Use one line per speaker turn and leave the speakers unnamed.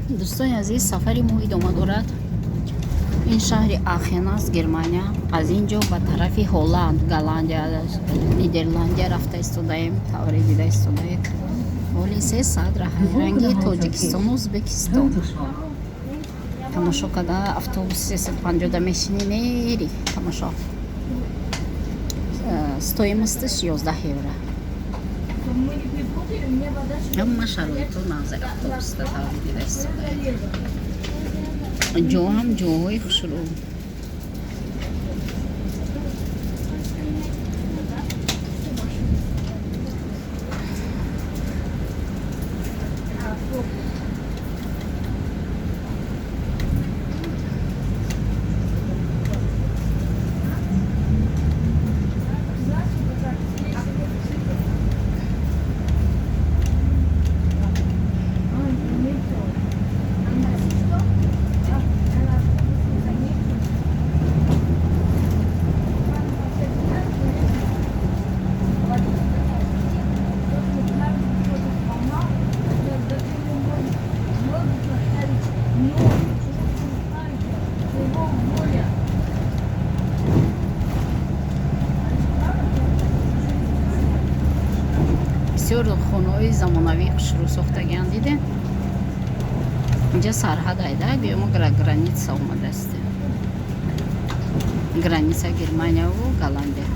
Дӯстони азиз, сафари мо идома дорад. Ин шаҳри Ахен аст, Германия. Аз ин ҷо ба тарафи Ҳолланд, Голландия, Нидерландия рафта истодаем. Тавре дида истодаед, ҳоли 3 саат раҳайранги Тоҷикистону Ӯзбекистон. Тамошо карда, автобуси 350-да мешинӣ, мери, тамошо. Стоимость аш 11 евро. Ҳама шароиту назар автобусда, тавре дида истодаед, ҷо ҳам ҷоҳои хушрӯ. Бисёр хонаҳои замонавии хушрӯ сохтагианд, диде. Инҷа сарҳад айда, гӯё мо граница омадастем, граница Германияву Голландия.